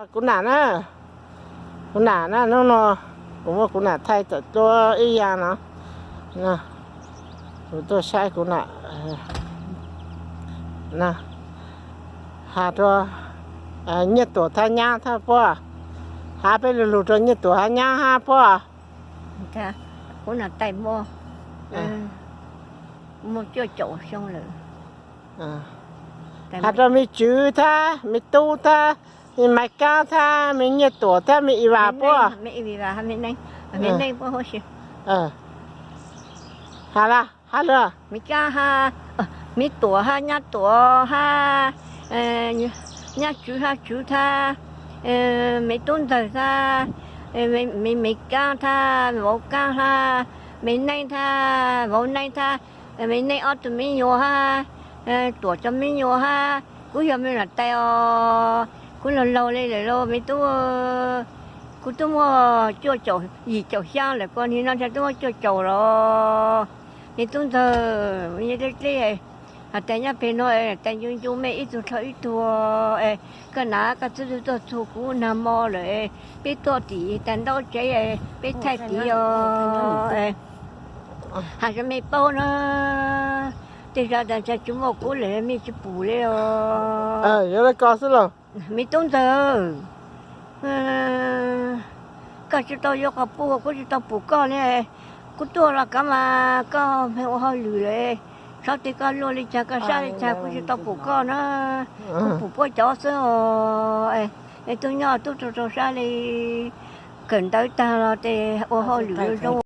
Kuv nam na, kuv nam na, hnub no kuv muab kuv nam thaij tawm tuaj ib yam no. Kuv tuaj saib kuv nam na, has rua Nyiaj Tuam thab Nyab thab puab, has peb lug lug rua Nyiaj Tuam hab Nyab hab puab. Kuv nam tais muaj, muaj cuaj caum xyoo lawm. Has rua me Tswv thab me Tub thab me Maiv Kaab thab me Nyiaj Tuam thab me Ivas puab. Me Neej, has lug, has lug. Maiv Kaab hab, Maiv Tuam hab Nyab Tuam hab, Nyab Tswv hab Tswv thab, me Tub Ntxawg thab, me Maiv Kaab thab Vauv Kaab hab, me Neej thab Vauv Neej thab, me Neej ob tug me nyuam hab, Tuam cov me nyuam hab, kuv yog me nam tais os. Kuv laug laug le lawm los me tub, kuv twb muaj cuaj caum, yim caum xyaa lawm, kuv nim no twb muaj cuaj caum los. Me Tub Ntxawg, dleb dleb, has tas nyob peg nuav tas ncu ncu mej ib tug dlhau ib tug, koj nam koj txhub txhua txhua kuv nag mo lawm, peb tuaj tim tas ntaub tsev, peb thaij tid os. Has tas mej paub na, tej zag tas ntshai tsis muaj kuv lawm mej tsis pum le os. Yuav le ko xwb los. Me Tub Ntxawg, koj tsis tau yuav qhov pum, kuv tsis tau pum koj li. Kuv tuaj los kav mas koj mej ua hauj lwm lawm, txhob tej koj luaj li cas koj sab li cas kuv tsis tau pum koj na. Kuv pum puab cov xwb os. Es tub nyob tub rau rau sab li, kawm ntawv tag los tes ua hauj lwm zoo zoo.